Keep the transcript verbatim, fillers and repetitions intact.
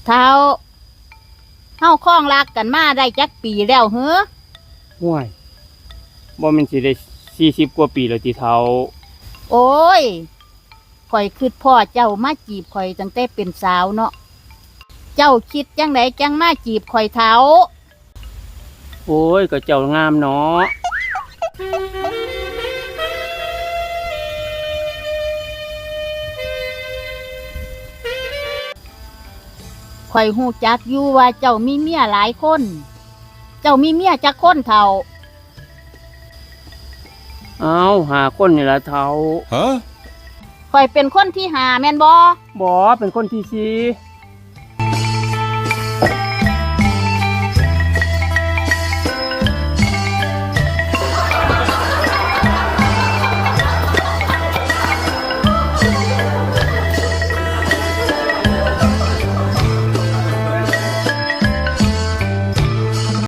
เฒ่า เฮาครองรักกันมาได้จักปีแล้วหือ ห้วย บ่แม่นสิได้สี่สิบกว่าปีแล้วติเฒ่า โอ้ย ข้อยคิดพ้อเจ้ามาจีบข้อยตั้งแต่เป็นสาวเนาะ เจ้าคิดจั่งใดจั่งมาจีบข้อยเฒ่า โอ้ย ก็เจ้างามเนาะ ข้อยฮู้จักอยู่ว่าเจ้ามีเมียหลายคน เจ้ามีเมียจักคนเฒ่า เอ้า ห้าคนนี่ล่ะเฒ่า ฮะ ข้อยเป็นคนที่ห้าแม่นบ่ บ่ เป็นคนที่สี่